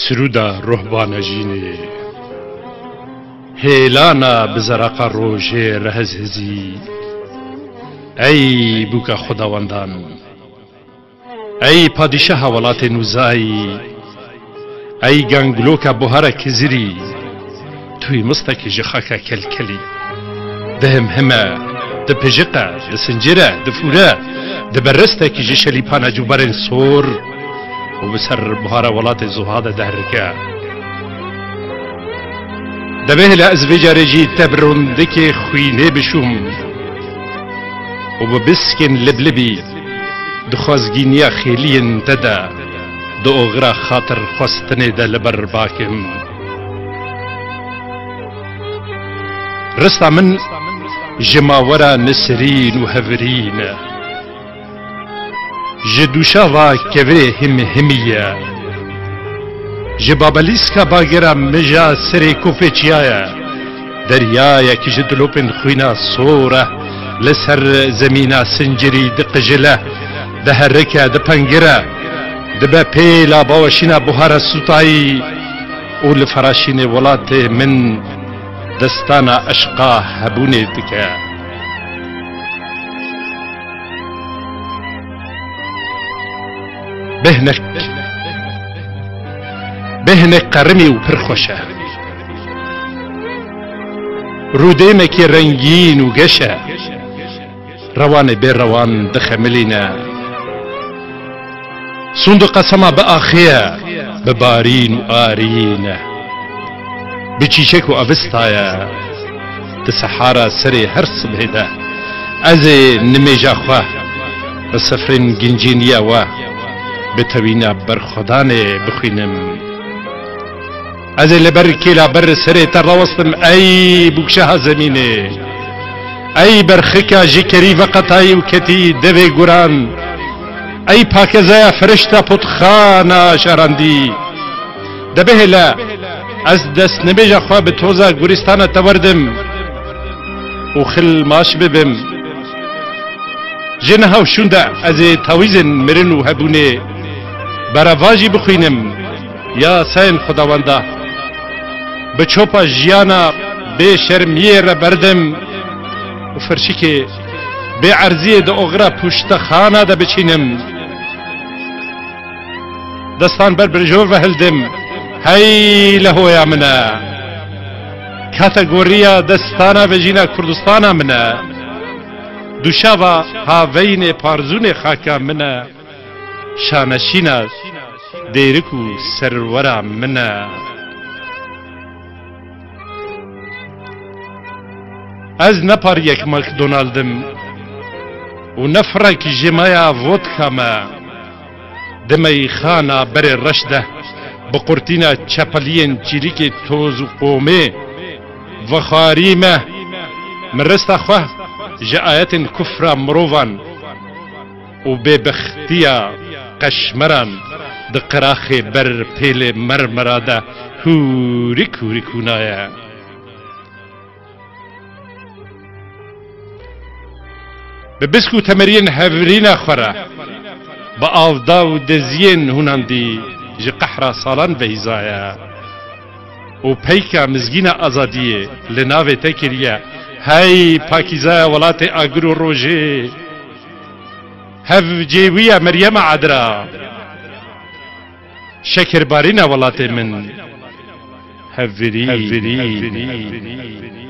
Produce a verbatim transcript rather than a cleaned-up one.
Dirûda ruhbana jînê. Hêlana bi zeraqa rojê rehizhizî. Ey bûka xwedawendan. Ey padîşaha welatên uzayî. Ey gangloka buhara kizirî. Tu yî mistekî ji xaka kelkelî. Dihimhime, dipijiqe, disincire, difûre, dibe ristekî ji şelîpana cûberên sor û bi ser buhara welatê Zuha de dehrike. Dibêhile ez vê carê jî te bi rondikê xwînê bişûm û bi biskên liblibî di xwezgîniya xêliyên te de di oxira xatirxwestinê de li ber bakim. Rista min ji mawera nisirîn û hevirîn e. Ji dûşava kevirê himhimî ye. Ji babelîska bagera mija serê kofê çiya ye. Deryayek ji dilopên xwîna sor e, li ser zemîna sincirî diqijile, diherike, dipengire, dibe pêla baweşîna buhara sûtayî û li feraşînê welatê min destana eşqa hebûnê dike. Bêhnek. Bêhnek qerimî û pir xweş e. Rûdêmekî rengîn û geş e. Rewanê bê rewan dixemilîne. Sûnd û qesema bi axê ye, bi barîn û arîn e. Bi çîçek û avista ye. Di sehara serê her sibhê de ez ê nimêja xwe bi sifrên gincîniya we bi tewîna berxwedanê bixwînim. Ez ê li ber kêla ber serê te rawestim, ey bûkşeha zemînê. Ey berxika ji kerî veqetayî û ketî devê guran. Ey pakezaya firişta potxana şerandî. De bihêle, ez destnimêja xwe bi toza gurîstana te werdim û xilmaş bibim. Ji niha û şûn de ez ê tawîzên mirin û hebûnê berevajî bixwînim. Ya sayên Xwedawenda, bi çopa jiyana bê şermiyê re berdim û firşikê bê erziyê di oxira pûştexana de biçînim. Destan ber birjor ve hildim. Hey lehoya min e. Kategoriya destana vejîna Kurdistana min e. Duşava haveynê parzûnê xaka min e. Şaneşîna dêrik û serwera min e. Ez ne pariyek McDonald im û ne firek ji maya vodka me. Di meyxana berê reş de bi qurtîna çepeliyên çîrikê toz û qomê vexwarî me. Min rista xwe ji ayetên kufra mirovan û bêbextiya qeşmeran di qiraxê ber pêlê mermera de hûrik hûrik hûnaye. Bi bisk û temeriyên hevrîna xwe re, bi avda û deziyên hûnandî ji qehra salan veyzaye û peyka mizgîna azadiyê li navê te kiriye. Hey pakîzaya welatê agir û rojê! Hev cêwiya Meryema Adira, şekirbarîna welatê min. Hevirî. Hevirî.